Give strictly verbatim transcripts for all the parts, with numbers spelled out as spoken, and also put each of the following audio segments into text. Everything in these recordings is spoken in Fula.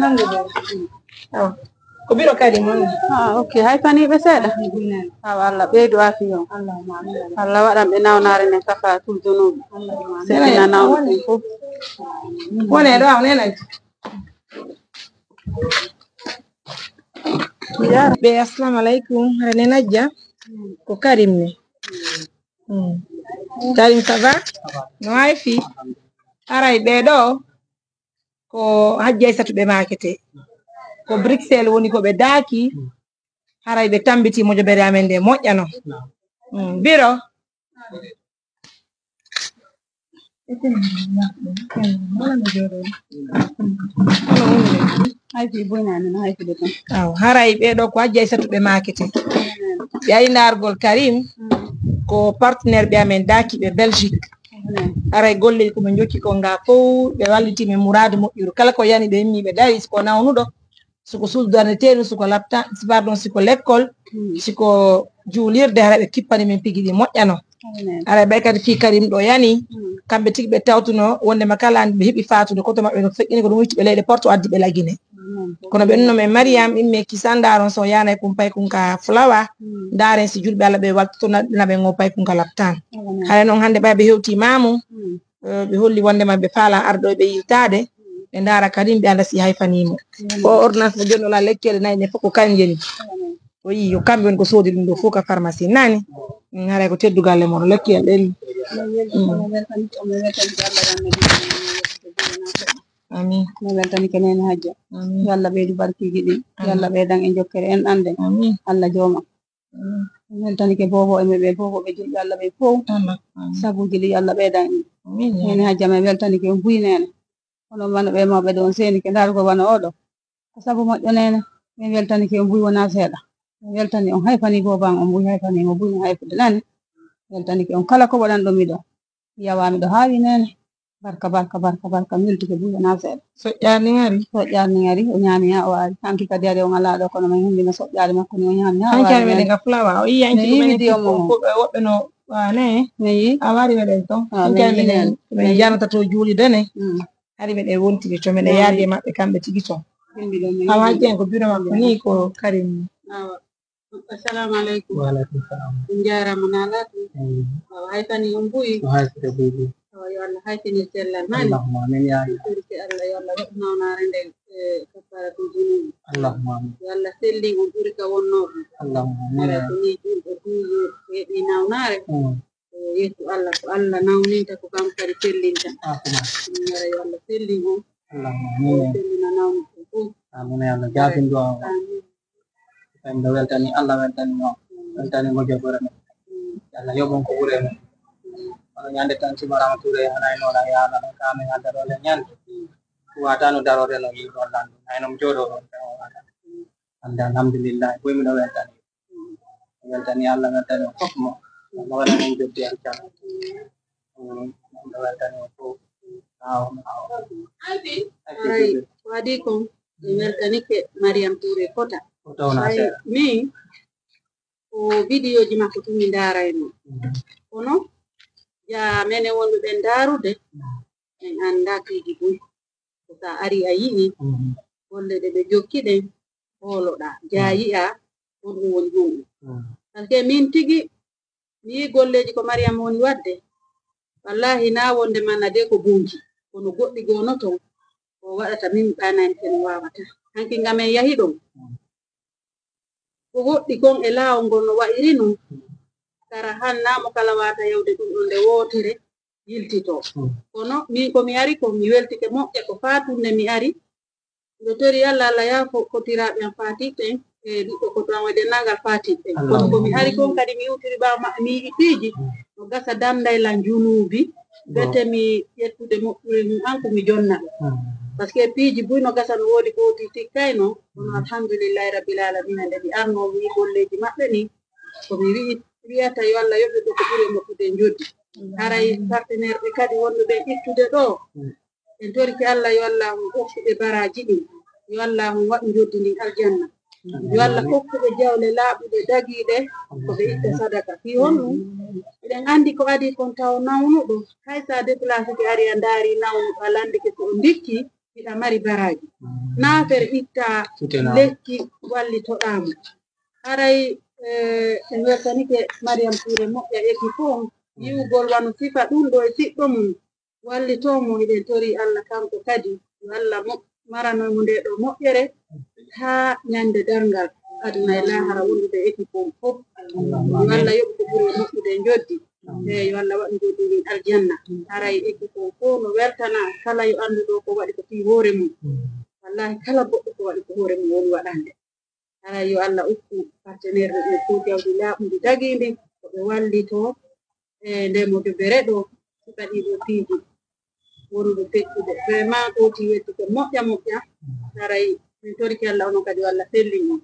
Alhamdulillah. Awa. Ko biro kadi mon. Ah, ok. Hay faniiɓe seeɗa. Awa, Allah ɓeydu afiya on. Allah waɗan ɓe nawnaare nden kafaratul junubi. Sekina nawna ɗum fof. Wone ɗo, aw nena. Ɓe, assalamu alaikum. Hara ne najja. Ko Karim ne. Hmm. Karim, ça va? No hay fi? Haray ɓe ɗo ko Hajji Aysatu ɓe maakete. Ko Bruxelles woni ko ɓe daaki. Haray ɓe tambiti mojobere amen nde moƴƴano. Hmm. Biro. Hay fi buynaani no hay fi de tan. Aw, haray ɓe ɗo ko Hajji Aysatu ɓe maakete. Ɓe ari ndaargol Karim, ko partenaire ɓe amen daaki ɓe Belgique. Haray golleeji ko ɓe jokki ko nga fow, ɓe walliti men muraadu moƴƴuru. Kala ko yani ɓe immi ɓe dari, si ko nawnuɗo, siko suudu darneteeru, siko lapta, si, pardon, siko lekkol, siko juulirde, hara ɓe kippani men pigi ɗi moƴƴano. Hara ɓe kadi fii Karim ɗo yani, kamɓe tigi ɓe tawtuno wonde ma kala ɓe heɓi faatude, koto maɓɓe no feƴƴini ko ɗum itti ɓe leyɗe Porto addi ɓe Lagine. Kono ɓe nunno men Mariam, imme kisan ndaron so yanay kum pay kum ka fulawa, ndaren si julɓe Allah ɓe waltoto na, na ɓe ngo pay kum ka laptan. Hara noon hannde ɓay ɓe hewti maamu, Eh, ɓe holli wonde ma ɓe faala arɗo ɓe yiltaade, ɓe ndaara Karim, ɓe annda si hayfanii mo. O ordonnance mo jonnoo la lekkeele nayi ɗe fof ko kañum jeni. O yii yo kamɓe woni ko soodi ɗum ɗo fof ka pharmacie nani. Mm, haray ko teddugal e mon lekkeele ɗen. Mm. Amin. Mi weltanike Neene Hajja. Amin. Yo Allah ɓeydu barkiiji ɗin. Yo Allah ɓeydan en jokkere en ɗan ɗen. Amin. Allah jooma. Mi weltanike boobo e ɓe boobo ɓe julɓe Allah ɓe fow. Sabuuji ɗi Allah ɓeydan en. Neene Hajja, mi weltanike on buy neene. Kono wano ɓe mawɓe ɗo on seenike ndaarugol wano oɗo. Ko sabu moƴƴo neene. Mi weltanike on buy wonaa seeɗa. Mi weltani on hayfani boobo an on buy hayfani mo buy no hayfude nani. Mi weltanike on kala ko waɗan ɗo miɗo. Yawa miɗo haawi neene. Barka, barka, barka, barka. Mi weltike buy wonaa seeɗa. Soƴƴaani ngari? Soƴƴaani ngari. O ñaami haa o ari. Hanki kadi ari on alaa ɗo kono min humbina soƴƴaade makko ni o ñaami haa o ari. Hanki ari meɗen ka fulawa. O yii hanki ko men video mo. Woɓɓe no waane. Mi yii. A wari meɗen ton. Hanki ari meɗen, meɗen janata to juulide ne. Mm. Hari meɗen wontiri to meɗen yaadi e maɓɓe kamɓe tigi ton. Awa hajji en ko biro makko ni ko Karim. Awa. Assalamu alaikum. Wa alaikum salam. On jaaraama naalaaɗo. Awa, hay fani on buy. Ko hay sire buy buy. Awa, yo Allah hayfinir cellal mani. Allahumma amin ya Allah. Ɓurke Allah, yo Allah waɗu nawnaare nden, eh, kafaratu junubi. Allahumma amin. Yo Allah sellin on ɓuri ka wonnoo ɗum. Allahumma amin. Hara ko ni julɓe buy heɓi nawnaare. Mm. Eh, yettu Allah, ko Allah nawninta, ko kanko kadi sellinta. Allahumma. Ɗum wara yo Allah sellin on. Allahumma amin. Sellina nawnuɗo fof. Amin ya Allah. Jaabin du'a o. Amin. Ɓe weltani Allah, weltani mo, weltani mo jogore mo. Allah yoɓon ko ɓure mo. Kono ñande tan Sima Rama Touré hana e noon a yaala ɗon ka amen adda ɗo le ñande. Wata no darore no yiɗo landu. Ay no jooɗo ɗon tan o wata. Ande alhamdulillah, boy miɗo weltani. Weltani Allah, weltani on fof mo. Allah waɗa en joddi aljanna. Mm, miɗo weltani on fof. Aw, aw. Haray ko adii kon, mi weltanike Mariam Touré Kota. Ko tawna seeɗa. Min, ko vidéoji makko tun mi ndaarayno. Mm. Kono, ja menen wonɓe ɓen ndaarude, en anndaa piiji buy. Ko sa ari a yi'i, mm, golle ɗe ɓe jokki ɗen, hooloɗaa, ja yi'a, honɗum woni honɗum. Mm. Parce que min tigi, mi yii golleeji ko Mariam woni waɗde. Wallaahi, naa wonde mana de ko bonki, kono goɗɗi goo no ton, ko waɗata min ɓaanani ken waawata. Hanki ngamen yahi ɗon. Ko woɗɗi kon e laawol ngol no wa'iri non. Kara han naa mo kala waata yawde ɗum ɗon nde wootere yiltitoo. Kono min ko mi ari kon, mi weltike moƴƴa ko faatunde mi ari. Miɗo tori Alla, Alla yaafo kotiraaɓe am faatiiɓe ɓen, e ɓiɓɓe koto am e denndaangal faatiiɓe ɓen. Kono ko mi ari kon kadi, mi iwtiri ɓaawo maɓɓe, mi yi'i piiji no gasa dannday lan junuubi, bete mi ƴettude moƴƴude mum an ko mi jonna ɓe. Parce que piiji buy no gasa no woodi ko woti tikkayno, kono alhamdulillahi rabbil alamina, nde mi arno mi yi'i golleeji maɓɓe ni, ko mi wi'i, wi'ata yo Alla yoɓ ɓe ko ɓuri moƴƴude njoddi. Haray partenaire ɓe kadi wonɓe ɓen ittude ɗo, en torike Alla yo Alla hokku ɓe baraaji ɗin, yo Alla waɗu njoddi ndin aljanna, yo Alla hokku ɓe jawle laaɓuɗe dagiiɗe ko ɓe itta sadaka. Fii honɗum? Eɗen anndi ko adii kon taw nawnuɗo, hay sa déplacé ke ari a ndaari nawnuɗo a lanndike ko o ndikki, hiɗa mari baraaji. Naafere itta lekki wallitoɗaa mo. Haray eh, en weltanike Mariam Touré moƴƴa équipe on, yi'ugol wano sifa ɗum ɗo e siɗɗo mum. Wallitoo mo, hiɗen torii Alla kanko kadi, yo Alla mo maranoy mo ndee ɗoo moƴƴere haa ñande darngal aduna e laahara wondude e équipe on fof. Yo Alla yoɓu ko ɓuri e moƴƴude e njoddi. E yo Alla waɗu njoddi ndin aljanna. Haray équipe on fof no weltana kala yo anndu ɗoo ko waɗi ko fii hoore mum. Wallaahi kala goɗɗo ko waɗi ko hoore mum woni waɗande. Haray yo Alla ukku partenaire ɓe ɓe fof jawdi laaɓundi dagiindi ko ɓe wallitoo e ndee mojobere ɗoo suka ɗii ɗoo piiji wonuɓe feccude. Vraiment ko woti yettude moƴƴa moƴƴa. Haray min torike Alla onon kadi yo Alla sellin on.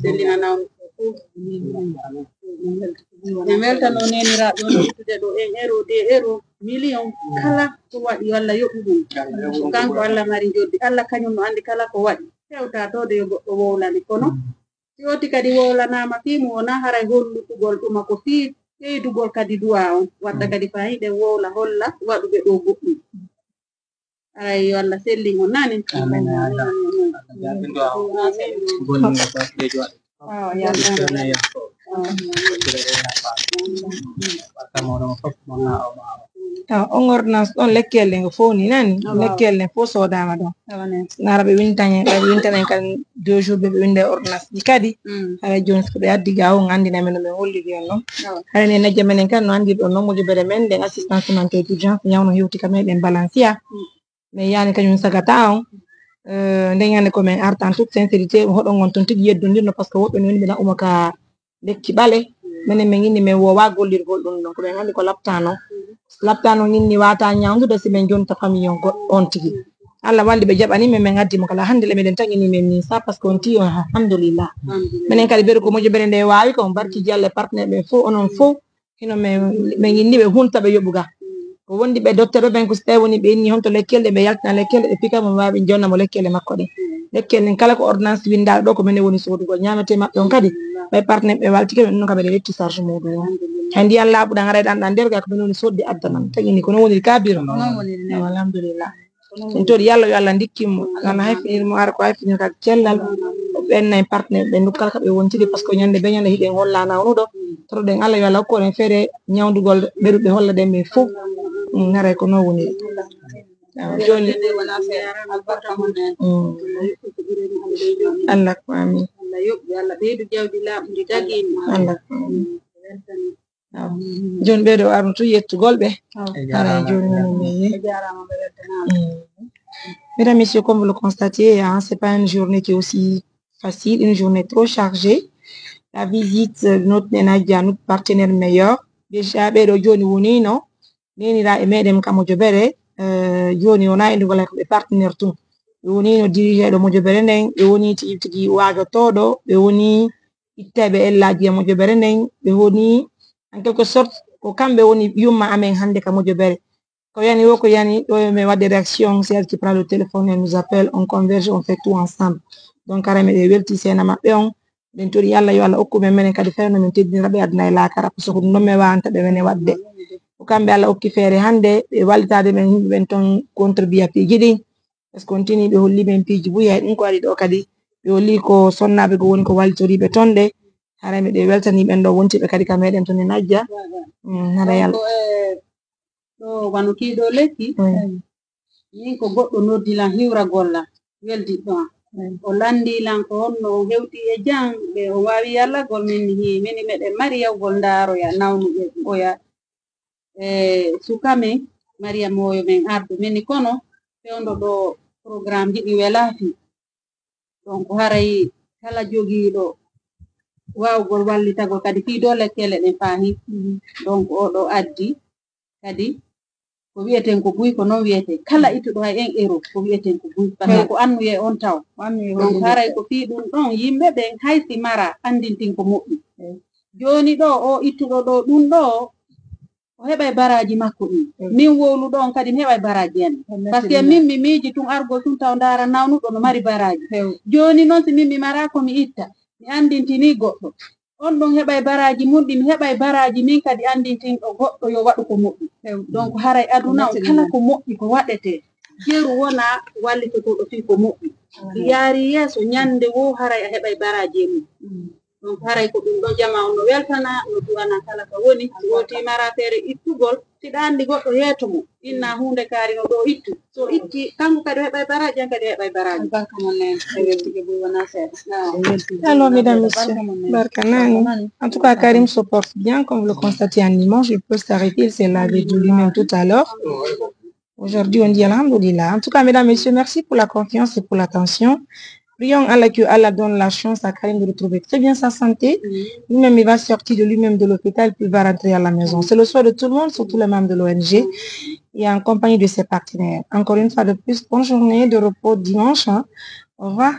Sellina nawno fof. En weltano neeniraaɓe on yettude ɗo un euro, deux euro, million kala ko waɗi yo Alla yoɓu ɗum. Ko kanko Alla mari njoddi. Alla kañum no anndi kala ko waɗi. Hewta to de yo goɗɗo wowlane kono si oti kadi wowlanaama fii mum wonaa haray hollutugol ɗuma ko fii ɓeydugol kadi duwaa on wadda kadi faa hiɗen wowla holla waɗuɓe ɗo goɗɗum. Aray yo Allah sellin on nani. Amin. Taw on ordonnance ɗon lekkele ngo fof ni nani lekkele ne fof sodama ɗon. Nara ɓe wintanen ɓe wintanen kan deux jours ɓe ɓe winda e ordonnance ɗi kadi. Haray joni so ɓe addi ga on andina men no min holliri on noon. Haray ne najja menen kan no andir ɗon noon mojobere men nden assistance santé d'urgence ñawno hewti ka meɗen balancia. Mais yani kañum sagata on. Nden ñande ko min arta en toute sincérité hoɗon on toon tigi yeddondirno par ce que woɓɓe no woni ɓe ɗan uma ka lekki ɓale. Minen min inni min wowa gollirgol ɗum ɗon ko min anndi ko laptano. Laptano inni wata ñawdude si min jonta famille on goɗɗo on tigi. Allah walli ɓe jaɓani min min addi mo kala hannde le miɗen taƴini min ni sa par ce que on tiyo alhamdulillah. Minen kadi ɓeɗo ko mojobere nde wawi ko on barkiji Allah e partenaire ɓe fof onon fof. Hino min yinni ɓe hunta ɓe yoɓuga. Ko wondi ɓe dotteɓe ɓen ko so tawi woni ɓe inni honto lekkele ɓe yaltina lekkele ɓe pika mo wawi jonna mo lekkele makko ɗen. Lekkele ɗen kala ko ordonnance windaɗo ɗo ko minen woni sodugol ñamete maɓɓe on kadi. Ɓay partenaire ɓe waltike ɓe ɗum kam ɓeɗe yetti charge muɗum on. Hay ndiyan laaɓuɗan aray ɗan ɗan nder ga ko minen woni sodde addanan taƴini ko non woniri ka biro. Alhamdulillah. Min toɗi yalla yo allah ndikkin mo ana hayfinir mo ara ko hayfinir kadi cellal. O ɓenna en partenaire ɓe ndukkal ka ɓe wontiri par ce que ñande be ñande hiɗen holla nawnuɗo. Toɗoɗen allah yo allah hokku en feere ñawdugol ɓeɗuɓe holla ɗen ɓe fof. Haray ko non woniri. Joni allah ko amin. Allah ko amin. Joni ɓeɗo arno tun yettugol ɓe. Haray joni woni min. Mesdames, messieurs, comme vous le constatez, hein, c'est pas une journée qui est aussi facile, une journée trop chargée. La visite de notre Nenaja, notre partenaire meilleur. Déjà, ɓeɗo joni wonino nenira e meɗen ka mojobere. Joni wona e ndugol ko ɓe partenaire tun. Ɓe wonino dirigeɗo mojobere nden, ɓe woni tigi tigi wajotoɗo, ɓe woni ittayɓe ellaji e mojobere nden ɓe woni en quelque sorte ko kamɓe woni yumma amen hannde ka mojobere. Ko yani wo ko yani ɗo mi wadde réaction c'est elle qui prend le téléphone et nous appelle on converge on fait tout ensemble. Donc ara miɗe welti sena maɓɓe on. Ɗen toɗi allah yo allah okku men menen kadi fewno min teddinira ɓe aduna e lakara par ce que ɗum ɗon mi wawanta ɓe mene wadde. Ko kamɓe allah okki feere hannde ɓe wallitade men yimɓe ɓen toon contribuapiiji ɗin. Par ce que on tini ɓe holli men piiji buy hay ɗum ko waɗi ɗo kadi ɓe holli ko sonnaɓe ko woni ko wallitoriɓe toon ɗe. Haray miɗe weltani ɓen ɗo wontiɓe kadi ka meɗen toon e najja. Haray allah. Ɗo wano kiiɗo lekki min ko goɗɗo noddilan hiwragol lan weldiɗɗo an. O landilan ko honno on hewti e jam ɓe on wawi yallagol min hi mini meɗen mari yawgol ndaroya nawnuɓe ɓoya. E suka men mariyamoyo men ardu mini kono fewndo ɗo programme ji ɗi welafi. Donc haray kala jogiiɗo wawgol wallitagol kadi fii dow lekkele ɗen faahi. Donc oɗo addi kadi ko wi'eten ko buy ko non wi'eten kala ittuɗo hay en euro ko wi'eten ko buy parce que ko annuye on taw. Donc haray ko fii ɗum ɗon yimɓe ɓen hay si mara andintin ko moƴƴi. Jooni ɗo o ittuɗo ɗo ɗum ɗo o heɓay baraji makko ɗin. Min wowluɗo on kadi mi heɓay baraji en par ce que min mi miiji tun argol tun taw ndara nawnuɗo no mari baraji. Jooni noon si min mi mara ko mi itta mi andintini goɗɗo on ɗon heɓay baraji mun ɗi mi heɓay baraji min kadi andintinɗo goɗɗo yo waɗu ko moƴƴi. Donc haray aduna on kala ko moƴƴi ko waɗete. Jeru wona wallitotooɗo fii ko moƴƴi. Yaari yeeso, ñannde woo haray a heɓay baraaji e mum. Donc haray ko ɗum ɗo jamaa on no weltana, no du'ana kala ka woni. Si wootii mara feere ittugol, si ɗa anndi goɗɗo yeeto mo, inna huunde kaari no ɗo ittu. So itti, kanko kadi o heɓay baraaji, an kadi a heɓay baraaji. Albarka mon nene, e weltige buy wona seeɗa. Alors, mesdames, messieurs, barka nani. En tout cas, Karim se porte bien, comme vous le constatez en image, il peut s'arrêter, il s'est lavé de lui-même tout à l'heure. Aujourd'hui, on dit Alhamdulillah. En tout cas, mesdames, messieurs, merci pour la confiance et pour l'attention. Prions Allah que Allah donne la chance à Karim de retrouver très bien sa santé. Lui-même, il va sortir de lui-même de l'hôpital, puis il va rentrer à la maison. C'est le souhait de tout le monde, surtout les membres de l'O N G et en compagnie de ses partenaires. Encore une fois de plus, bonne journée de repos dimanche, hein. Au revoir.